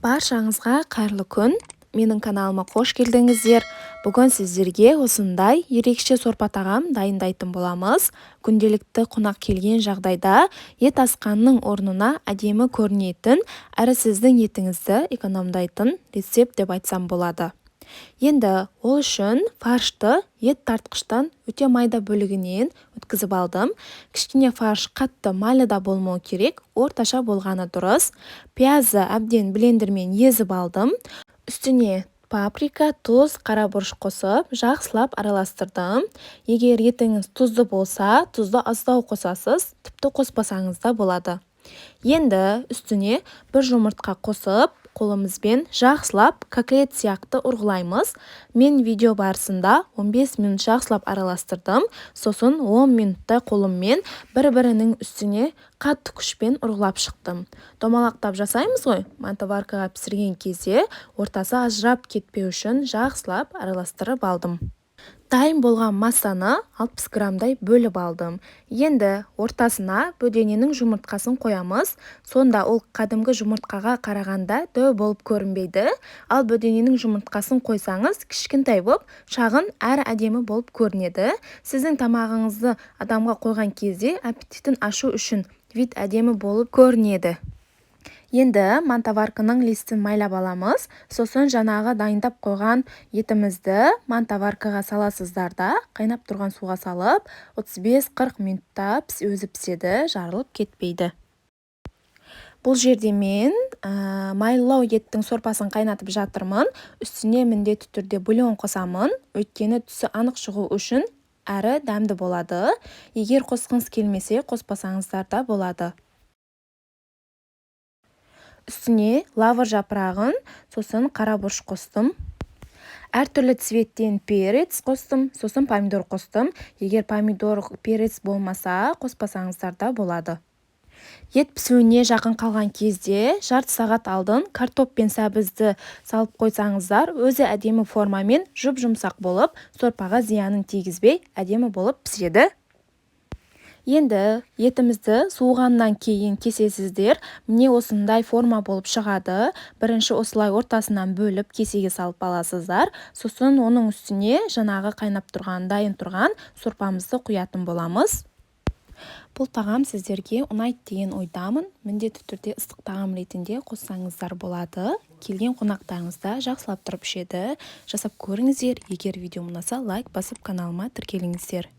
Баршаңызға қайырлы күн! Менің каналыма қош келдіңіздер. Бүгін сіздерге осындай ерекше сорпа тағам дайындайтын боламыз. Күнделікті қонақ келген жағдайда ет асқанның орнына әдемі көрінетін, әрі сіздің етіңізді экономдайтын рецепт деп айтсам болады. Енді ол үшін фаршты ет тартқыштан өте майда бөлігінен өткізіп алдым. Кішкене фарш қатты майлы да болмау керек, орташа болғаны дұрыс. Пиязды әбден блендермен езіп алдым. Үстіне паприка, тұз, қара бұрыш қосып, жақсылап араластырдым. Егер етіңіз тұзды болса, тұзды аздау қосасыз, тіпті қоспасаңыз да болады. Енді үстіне бір жұмыртқа қосып, қолымызбен жақсылап котлет сияқты ұрғылаймыз. Мен видео барысында 15 минут жақсылап араластырдым. Сосын 10 минуттай қолыммен бір-бірінің үстіне қатты күшпен ұрғылап шықтым. Домалақтап жасаймыз ғой, мантоваркаға пісірген кезде ортасы ажырап кетпеу үшін жақсылап араластырып алдым. Дайын болған массаны 60 граммдай бөліп алдым. Енді ортасына бөдененің жұмыртқасын қоямыз. Сонда ол кәдімгі жұмыртқаға қарағанда дәу болып көрінбейді. Ал бөдененің жұмыртқасын қойсаңыз, кішкентай болып, шағын әрі әдемі болып көрінеді. Сіздің тамағыңызды адамға қойған кезде аппетитін ашу үшін вид әдемі болып көрінеді. Енді мантоварканың листін майлап аламыз. Сосын жаңағы дайындап қойған етімізді мантоваркаға саласыздар да, қайнап тұрған суға салып, 35-40 минутта өзі піседі, жарылып кетпейді. Бұл жерде мен майлылау еттің сорпасын қайнатып жатырмын. Үстіне міндетті түрде бульон қосамын, өйткені түсі анық шығу үшін әрі дәмді болады. Егер қосқыңыз келмесе, қоспасаңыздар да болады. Үстіне лавр жапырағын, сосын қара бұрыш қостым. Әртүрлі цветтен перец қостым, сосын помидор қостым. Егер помидор, перец болмаса, қоспасаңыздар да болады. Ет пісуіне жақын қалған кезде жарты сағат алдын картоп пен сәбізді салып қойсаңыздар, өзі әдемі формамен жұп-жұмсақ болып, сорпаға зиянын тигізбей, әдемі болып піседі. Енді етімізді суығаннан кейін кесесіздер. Міне, осындай форма болып шығады. Бірінші осылай ортасынан бөліп, кесеге салып аласыздар. Сосын оның үстіне жаңағы қайнап тұрған, дайын тұрған сорпамызды құятын боламыз. Бұл тағам сіздерге ұнайды деген ойдамын. Міндетті түрде ыстық тағам ретінде қоссаңыздар болады. Келген қонақтарыңыз да жақсылап тұрып ішеді. Жасап көріңіздер. Егер видеом ұнаса, лайк басып, каналыма тіркеліңіздер.